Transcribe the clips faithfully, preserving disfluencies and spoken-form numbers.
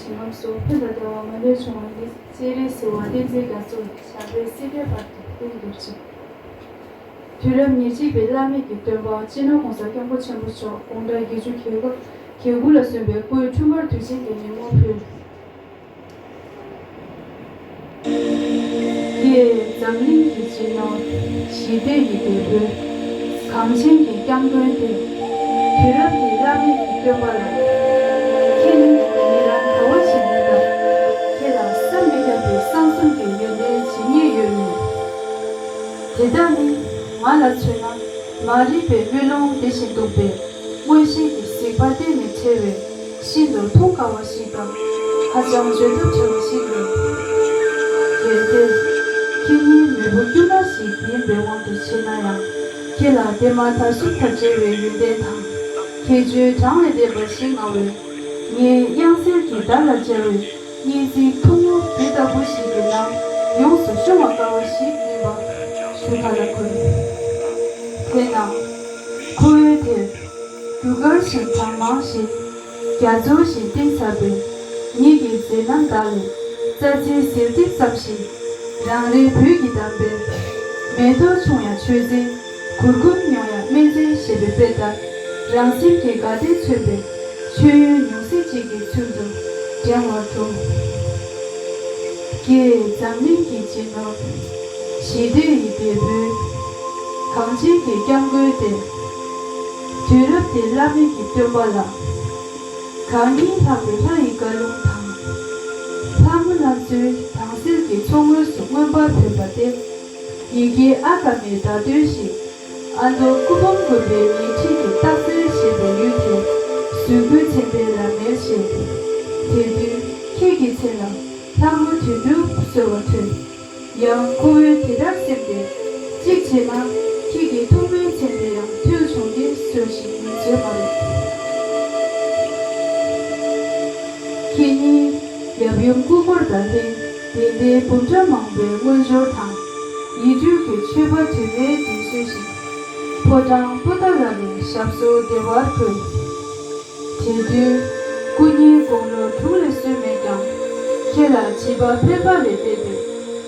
ཞིང་ཁམས་སུ་ཕན་དང་བདེ་བ་མ་ལུས་འབྱུང་བ་ནི་སྤྱན་རས་གཟིགས་དབང་བསྟན་འཛིན་རྒྱ་མཚོ་ཞབས་པད་སྲིད་མཐའི་བར་དུ་བརྟན་གྱུར་ཅིག། དུས་རབས་ཉེར་གཅིག་པའི་བླ་མེད་ཀྱི་སྟོན་པ་སྤྱི་ནོར་༸གོང་ས་༸སྐྱབས་མགོན་ཆེན་པོ་མཆོག་དགུང་གྲངས་བརྒྱད་ཅུ་གྱ་དགུ་གྱ་དགུ་ལ་སོན་པའི་སྐུའི་འཁྲུངས་སྐར་དུས་ཆེན་གྱི་ཉིན་མོར་ཕུལ། ཀྱེ་འཛམ་གླིང་གི་སྤྱི་ནོར། ཞི་བདེ་ཡི་དེད་དཔོན། གངས་ཅན་གྱི་སྐྱབས་མགོན་ཏེ། དུས་རབས་ཀྱི་བླ་མེད་ཀྱི་སྟོན་པ་ལགས། ཁྱེད་ནི་ཉིན་རང་ག་བ་ཞིག་ཡིན་ན། ཁྱེད་ལ་བསམ་མི་ཁྱབ་པའི་གསང་གསུམ་གྱི་ཡོན་ཏན་ཇི་སྙེད་ཡོད་མེད། དེ་དག་ནི་ང་ལ་མཚོན་ན་མ་རིག་པའི་དམུས་ལོང་དེ་བཞིན་གཏུགས་པའི་མངོན་ཤེས་ཀྱི་གཟིགས་པ་གཏན་ནས་བྲལ་བའི་ཤིན་ཏུ་མཐོང་དཀའ་བ་ཞིག་དང་ཧ་ཅང་བརྗོད་ཐབས་བྲལ་བ་ཞིག་ཡིན། གལ་ཏེ་ཁྱེད་ཉིད་མེས་པོ་དཀྱུས་མ་ཞིག་ཡིན་པའི་དབང་དུ་བྱས་ན་ཡང་ཁྱེད་ལ་དེ་མ་ཐག་གསུམ་དང་བྲལ་བའི་ཡོན་ཏན་དང་ཁྱད་ཆོས་གྲངས་ལས་འདས་པ་ཞིག་མངའ་བས། ངས་དབྱངས་གསལ་གྱི་བརྡ་ལ་སྦྱར་བའི་སྙན་ཚིག་ཐུང་ངུ་དེ་ལྟ་བུ་ཞིག་གི་ནང་ཡོངས་སུ་ཤོང་བ་དཀའ་བ་ཞིག་ཡིན་པ་ཞུ་ག་ལ་འཁོད། དེས་ན་ཁོ་བོའི་དེར་རྒྱུ་སྐར་བཞིན་གྲངས་མང་ཞིག་རྒྱ་མཚོ་བཞིན་གཏིང་ཟབ་པའི་ཉིད་ཀྱི་མཛེས་རྣམ་དག་ལས་རྩྭ་རྩེའི་ཟིལ་གཏིབས་ཙམ་ཞིག་རང་རེའི་བོད་ཀྱི་གདམས་པའི། མེ་ཏོག་ཆུང་ཡང་མཆོད་རྫས། གུར་གུམ་ཉུང་ཡང་སྨན་རྫས་ཞེས་པའི་དཔེ་ལྟར་རང་སེམས་ཀྱི་དགའ་སྟོན་མཚོན་པའི་མཆོད་ཡོན་ཉུང་ཟད་ཅིག་གི་ཚུལ་དུ་སྒྲེང་བར་འགྲོ། ཀྱེ་འཛམ་གླིང་གི་སྤྱི་ནོར། ཞི་བདེ་ཡི་དེད་དཔོན། གངས་ཅན་གྱི་སྐྱབས་མགོན་ཏེ། དུས་རབས་འདིའི་བླ་མེད་ཀྱི་སྟོན་པ་ལགས། གང་སྙིང་ལྷག་པའི་ལྷ་ཡི་བཀའ་ལུང་དང་། ལྷ་མོ་ལྷ་མཚོའི་དྭངས་གསལ་གྱི་མཚོ་ངོས་སུ་མངོན་པར་བོད་པ་སྟེ། ཡི་གེ་ཨ་ག་མའི་བརྡ་དོན་བཞིན། ཨ་མདོ་ཀུ་འབུམ་དགོན་པའི་ཉེ་འཁྲིས་ཀྱི་སྟག་རྩེ་ཞེས་པའི་ཡུལ་དེར་གཟུགས་སྐུའི་མཚན་དཔེ་ལ་མེར་བཞེངས། དེ་དུས་ཁྱེད་ཀྱི་མཚན་ལ་ལྷ་མོ་དོན་གྲུབ་གསོལ་བ་ཐོས། ཡང་ཁོ་བོའི་དེ་ལྟར་སེམས་ཏེ། གཅིག་བྱས་ན་ཁྱེད་ཀྱི་ཐུགས་སྨོན་མཚན་དེ་ཡང་ཐོས་བྱུང་སྟེ་གསོལ་ཞིང་མི་བཟོད་པ་རེད། ཁྱེད་ཉིད་ཡབ་ཡུམ་སྐུ་འཁོར་དང་ལྷན་དད་ལྡན་འབུམ་ཕྲག་མང་པོའི་དངོས་འབྱོར་དང་ཡིད་སྤྲུལ་གྱི་མཆོད་པ་དུ་མས་བདུད་གསོལ་ཞིང་ཕོ་བྲང་པོ་ཏཱ་ལ་ལའི་ཞབས་སོར་བདེ་བར་འཁོད། དེ་དུས་སྐུ་ཉིད་དགུང་ལོ་དྲུག་ལས་སོན་མེད་ཀྱང་ཁྱེད་ལ་བྱིས་པ་ཕལ་པ་ལས་འདས་པའི་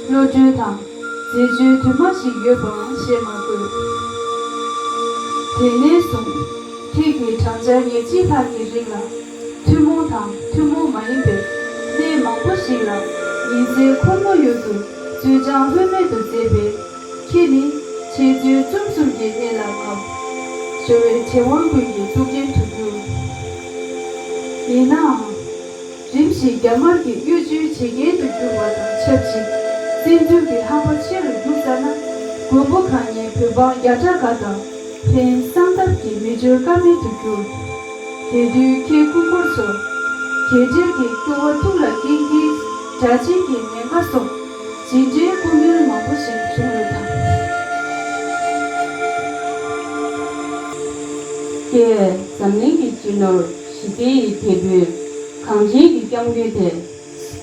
བློ་གྲོས་དང་མཛད་སྤྱོད་དུ་མ་ཞིག་ཡོད་པའང་བཤད་མ་དགོས། དེ་ནས་བཟུང་ཁྱེད་ཀྱིས་བགྲང་བྱ་ཉེར་གཅིག་ལྷག་གི་རིང་ལ་ཐུན་མོང་དང་ཐུན་མོང་མ་ཡིན་པའི་གནས་མང་པོ་ཞིག་ལ་ཉི་ཚེ་འཁོར་མོ་ཡུལ་དུ་མཛོད་འཆང་ལྷོད་མེད་དུ་མཛད་པས། ཁྱེད་ནི་འཆད་རྩོད་རྩོམ་གསུམ་གྱི་གནས་ལ་བབས། སྦྱོར་བའི་གྲལ་དབང་ཀུན་གྱི་གཙུག་རྒྱན་དུ་གྱུར། ཡིན་ནའང་། རིམ་བཞིན་རྒྱ་དམར་གྱི་གཡོ་ཇུས་བྱེད་མཁན་དུ་གྱུར་བ་དང་ཆབས་ཅིག་བཙན་འཛུལ་གྱི་ཧམ་པ་ཆེ་རུ་གྱུར་ཚར་ན་མགོན་པོ་གང་ཉིད་བོད་འབངས་བརྒྱ་ཕྲག་འགའ་དང་ལྷན་གསང་སྟབས་ཀྱིས་མི་འབྱོར་ཀ་མེད་དུ་གྱུར། དེ་དུས་ཁྱེད་སྐུ་འཁོར་ཚོར་གྱེས་བྲལ་གྱི་སྐྱོ་བ་ཐུགས་ལ་འགེངས་ཀྱིས་དགྲ་ཆེན་གྱི་ཉེན་ཁ་སོགས། ཇི་འདྲའི་སྐུ་ངལ་མང་པོ་ཞིག་བྱུང་ཡོད་དམ། ཀྱེ་འཛམ་གླིང་གི་སྤྱི་ནོར་ཞི་བདེ་ཡི་དེད་དཔོན། གངས་ཅན་གྱི་སྐྱབས་མགོན་ཏེ།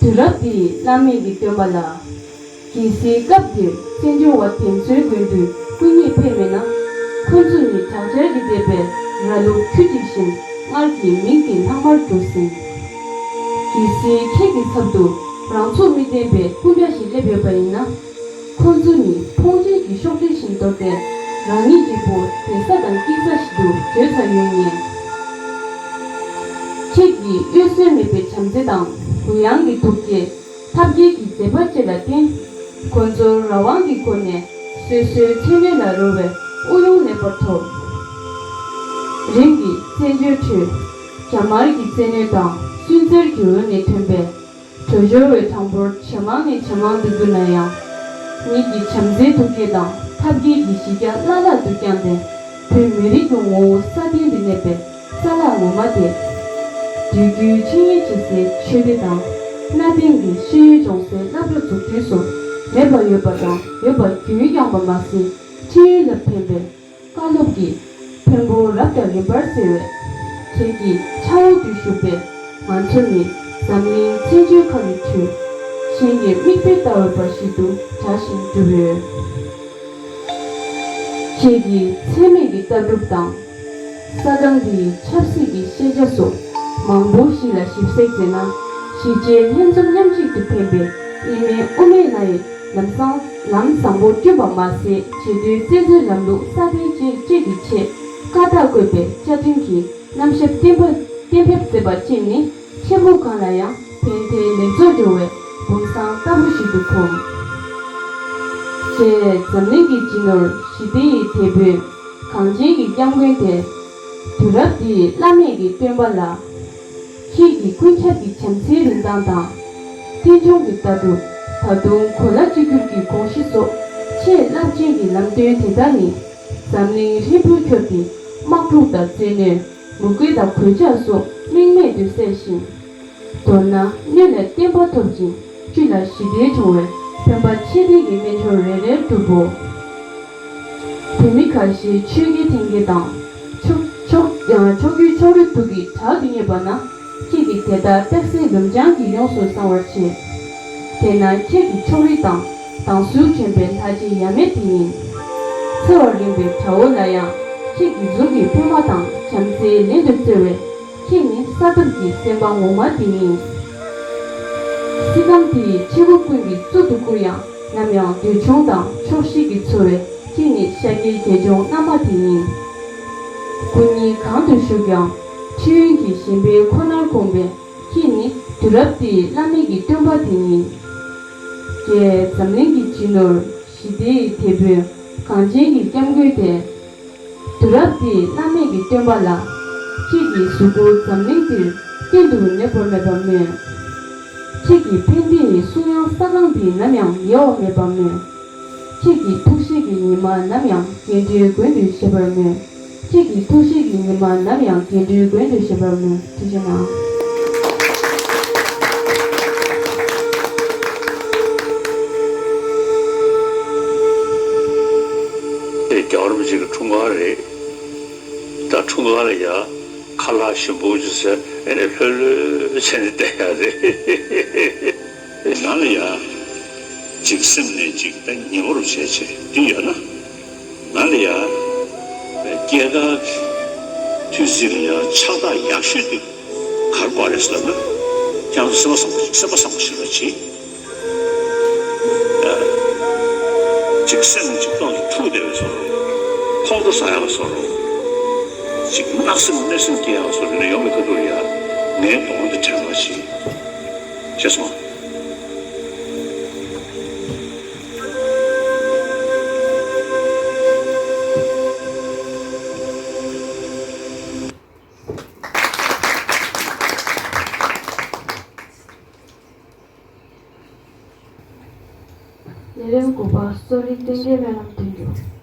དུས་རབས་འདིའི་བླ་མེད་ཀྱི་སྟོན་པ་ལགས། གལ་སྲིད་སྐབས་འདིར་བཙན་བྱོལ་བ་དེ་ཚོའི་མགོན་དུ་སྐུ་ཉིད་ཕེབས་མེད་ན། ཁོ་ཚོ་ནི་དྲག་ཆར་གྱིས་འདེབས་པའི་ར་ལུག་ཁྱུ་གཅིག་བཞིན་སྔར་གྱི་མིང་གི་ལྷག་མར་གྱུར་ཟིན། གལ་སྲིད་ཁྱེད་ཀྱི་ཚབ་ཏུ་རང་ཚུགས་མི་བརྟན་པའི་སྐུ་འདྲ་ཞིག་སླེབས་ཡོད་པ་ཡིན་ན། ཁོ་ཚོ་ནི་འཕོངས་ཆེན་གྱི་གཤོག་སྒྲིལ་བཞིན་གཏོར་ཏེ་རང་ཉིད་ཀྱི་བུ་བསྡད་ས་དང་སྐྱེས་ས་ཞིག་ཏུ་བྲོས་ཚར་ཡོད་ངེས། ཁྱེད་ཀྱི་གཡོ་ཟོལ་མེད་པའི་བྱམས་བརྩེ་དང་གུ་ཡངས་ཀྱི་ཐུགས་བསྐྱེད། ཐབས་མཁས་ཀྱི་མཛད་པ་བཅས་ལ་བརྟེན། ཁོ་ཚོར་རང་དབང་གི་སྒོ་ནས་སོ་སོའི་མཚན་གནས་ལ་རོལ་བའི་དབུགས་དབྱུང་ལེགས་པར་ཐོབ། རིམ་གྱིས་བཙན་བྱོལ་ཁྲོད་རྒྱ་དམར་གྱི་བཙན་གནོན་དང་སུན་གཙེར་གྱི་འོག་ནས་ཐོན་པའི་བྲོས་བྱོལ་བའི་གྲངས་འབོར་ཇེ་མང་ནས་ཇེ་མང་དུ་གྱུར་ན་ཡང་། ཉིད་ཀྱི་བྱམས་བརྩེའི་ཐུགས་བསྐྱེད་དང་ཐབས་མཁས་ཀྱི་གཞི་རྒྱ་བརླག་བརླག་ཏུ་བརྐྱངས་ཏེ། བོད་མི་རིགས་ཀྱི་ངོ་བོ་སྲ་བརྟན་དུ་གནས་པའི་ས་ལག་ངོ་མ་དེ། དུས་རྒྱུན་འཆད་ཉན་བྱེད་སའི་ཆོས་སྡེ་དང་། གནའ་དེང་གི་ཤེས་ཡོན་སྦྱོང་སའི་སློབ་གྲྭ་འཛུགས་སྐྲུན་སོགས་མེད་པར་ཡོད་པ་དང་ཡོད་པར་རྒྱུན་བསྐྱངས་པ་མ་ཟད། འཕྲིན་ཡུལ་ལ་ཕན་པའི་བཀའ་སློབ་ཀྱི་ཕུང་པོ་རབ་དང་རིམ་པར་གསལ་བས། ཁྱེད་ཀྱི་ཕྱག་འོག་ཏུ་བཞུགས་པའི་ང་ཚོ་ནི་འཛམ་གླིང་བཙན་བྱོལ་ཁམས་ཀྱི་ཁྲོད་གཞན་གྱིས་མིག་དཔེ་ལྟ་འོས་པ་ཞིག་ཏུ་གྲགས་ཤིང་གྲུབ་ཡོད། ཁྱེད་ཀྱི་ཚད་མེད་ཀྱི་ལྟ་གྲུབ་དང་། ས་སྒང་འདིའི་ཆབ་སྲིད་ཀྱི་ཤེས་བྱ་སོགས་མང་པོ་ཞིག་ལ་ཞིབ་གཟིགས་མཛད་ན། གཞིས་བྱེས་ལྷན་འཛོམས་མཉམ་གཅིག་ཏུ་ཕན་པའི་གཡེང་མེད་དབུ་མའི་ལྷ་ཡི་ལམ་བཟང་ལམ་བཟང་པོ་བསྐྲུན་པ་མ་ཟད། བྱེས་བསྡུས་བཙན་འཛུལ་ལམ་ལུགས་སྲ་བརྟན་ཅན་བཅས་ཀྱི་ཆེད་བཀའ་རྟགས་བཀོད་པའི་བཅའ་ཁྲིམས་ཀྱི་རྣམ་གཞག་གཏན་འབེབས་གཏན་འབེབས་མཛད་པ་བཅས་ནི། ཕྱི་ལུགས་གང་ལ་ཡང་ཕན་བདེའི་ལེགས་ཚོགས་འབྱུང་བའི་བུམ་བཟང་ལྟ་བུ་ཞིག་ཏུ་མཐོང་། ཞེས་འཛམ་གླིང་གི་སྤྱི་ནོར་ཞི་བདེ་ཡི་དེད་དཔོན་གངས་ཅན་གྱི་སྐྱབས་མགོན་ཏེ། དུས་རབས་འདིའི་བླ་མེད་ཀྱི་སྟོན་པ་ལ། ཁྱེད་ཀྱི་ཀུན་ཁྱབ་ཀྱི་བྱམས་བརྩེའི་རིན་ཐང་དང་། རྟེན་འབྱུང་གི་ལྟ་གྲུབ། ད་དུང་གོ་ལ་གཅིག་གྱུར་གྱི་དགོངས་གཞི་སོགས་ཆེས་རླབས་ཆེན་གྱི་ལམ་སྟོན་དེ་དག་ནི། འཛམ་གླིང་ཧྲིལ་པོའི་ཁྱབ་ཀྱི་དམག་འཁྲུག་དང་བཙན་གནོན། མུ་གེ་དང་གོད་ཆག་སོགས་རྨེག་མེད་དུ་བསལ་ཞིང་། མདོར་ན་སྣོད་ལས་བརྟན་པ་ཐོབ་ཅིང་བཅུད་ལ་ཞི་བདེ་འབྱུང་བའི་བོད་པ་ཆེ་འབྲིང་གི་རྣལ་འབྱོར་རེ་རེར་གྲུབ་བོ། བོད་མི་ཁ་ཤས་ཆོས་ཀྱི་འཐེན་འཁྱེར་དང་། ཕྱོགས་ཕྱོགས་ཕྱོགས་རྒྱུའི་ཕྱོགས་རིས་དུག་གི་དྲག་ཏུ་རྙེད་པ་ན། ཁྱེད་ཀྱིས་དེ་ལྟར་སྟག་གཟིག་ལུམ་བྱང་གིས་ཡོངས་སུ་གསང་བར་བྱེད། དེས་ན་ཁྱེད་ཀྱི་ཕྱོགས་རིས་དང་། དྭངས་གསལ་དྲན་པའི་ལྷ་རྗེ་ཡབ་མེས་དེ་ཉིད། ཚེ་བ་རིང་བའི་དགྲ་བོ་ལ་ཡང་། ཁྱེད་ཀྱི་གཟུགས་ཀྱི་པུས་མོ་དང་། བྱམས་བརྩེས་ལན་དུ་སྩོལ་བའི། ཁྱེད་ནི་ས་ཐོབ་ཀྱི་སེམས་དཔའ་ངོ་མ་དེ་ཉིད། སྲིད་ཁམས་འདི་ཡི་ཆེ་དགུ་ཀུན་གྱི་གཙུག་ཏུ་བཀུར་ཡང་། ནམ་ཡང་འདོད་ཆུང་དང་ཕྱོགས་བཞི་གིས་འཚོ་བའི། ཁྱེད་ནི་ཤཱཀྱའི་དགེ་སྦྱོང་རྣམ་པ་དེ་ཉིད། སྐུ་ཉིད་གང་དུ་བཞུགས་ཀྱང་། ཁྲི་ཡོན་གྱི་བཞེན་པའི་ཁོ་ནར་གོམས་པའི། ཁྱེད་ནི་དུས་རབས་འདིའི་བླ་མེད་ཀྱི་སྟོན་པ་དེ་ཉིད། ཀྱེ་འཛམ་གླིང་གི་སྤྱི་ནོར་ཞི་བདེའི་དེད་དཔོན་གངས་ཅན་གྱི་སྐྱབས་མགོན་ཏེ། དུས་རབས་འདིའི་བླ་མེད་ཀྱི་སྟོན་པ་ལགས། ཁྱེད་ཀྱི་གཟུགས་སྐུ་འཛམ་གླིང་འདིར་གཏན་དུ་གནས་པར་མེད་པར་སྨོན། ཁྱེད་ཀྱི་ཕན་བདེ་ཡི་གསུང་དབྱངས་ས་སྒང་འདིར་ནམ་ཡང་ཡལ་བར་མེད་པར་སྨོན། ཁྱེད་ཀྱི་ཐུགས་བཞེད་ཀྱི་ཉི་མ་ནམ་ཡང་རྒན་གྲས་མགོན་དུ་བཞེས་པར་སྨོན། ཁྱེད་ཀྱི་ཐུགས་བཞེད་ཀྱི་ཉི་མ་ནམ་ཡང་རྒན་གྲས་མགོན་དུ་བཞེས་པར་སྨོན། ཐུགས་རྗེ་གནང་། དེ་རྒྱལ་བ་རིན་པོ་ཆེ་གི་འཁྲུངས་སྐར་རེད། ད་འཁྲུངས་སྐར་ལ་ཡ་ཁ་ལག་ཞིམ་པོ་ཅིག་ཟས། ཨེ་ནས་ལྷོད་ལྷོད་བྱས་ནས་བསྡད་ཡ་རེད། ང་ལ་ཡ་ཅིག་སེམས་ནས་ཅིག་ད་ཉེ་བོར་བྱས་བྱས་འདི་ཡོད་ན། ང་ལ་ཡ་སྐྱེས་སྐར་གྱི་དུས་ཚིགས་ལ་ཡ་ཕྱག་རྟགས་ཡག་ཤོས་དེ་ག་རེ་དགོས་རེད་ཟེར་ལབ་ན། ཁྱེད་རང་ཚོ་སེམས་པ་བཟང་པོ་སེམས་པ་བཟང་པོ་ཞིག་ལ་བྱེད། ཅིག་སེམས་ཅིག་ཏོག་ཙམ་འཁྲུག་བསྡད་པའི་བཟོ་འདྲ། ཁོང་ཁྲོ་ཟ་ཡག་ལ་བཟོ་འདྲ། ཅིག་བརྣབ་སེམས་གནོད་སེམས་སྐྱེ་ཡག་ལ་བཟོ་འདྲ་ནས་ཡོང་བའི་ཁ་ཐུག་ལ་ཡ་ངའི་གདོང་དེ་དྲན་པ་བྱེད། ཤེས་སོང་། ལས་རིམ་དགུ་པ། གསོ་རིག་རྟེན་འབྲེལ་སྨོན་ལམ་འདོན་རྒྱུ།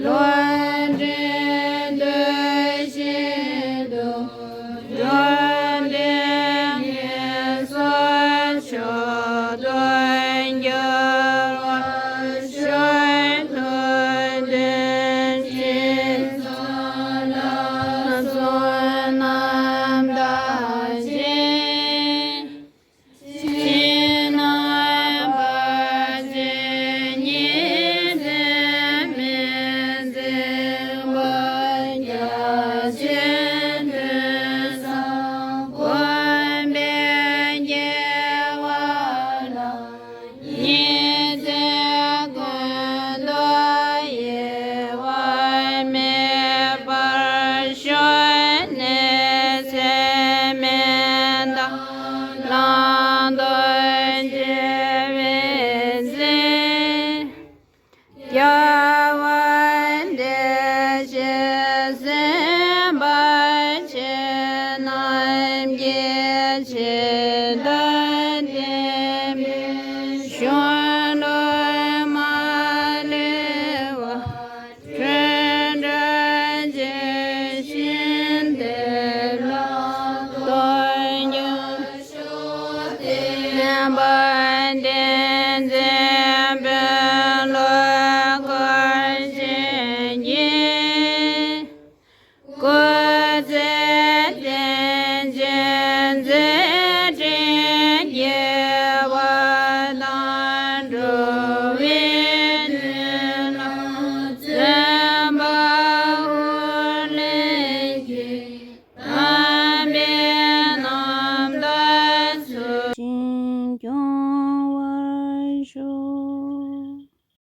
ལོ།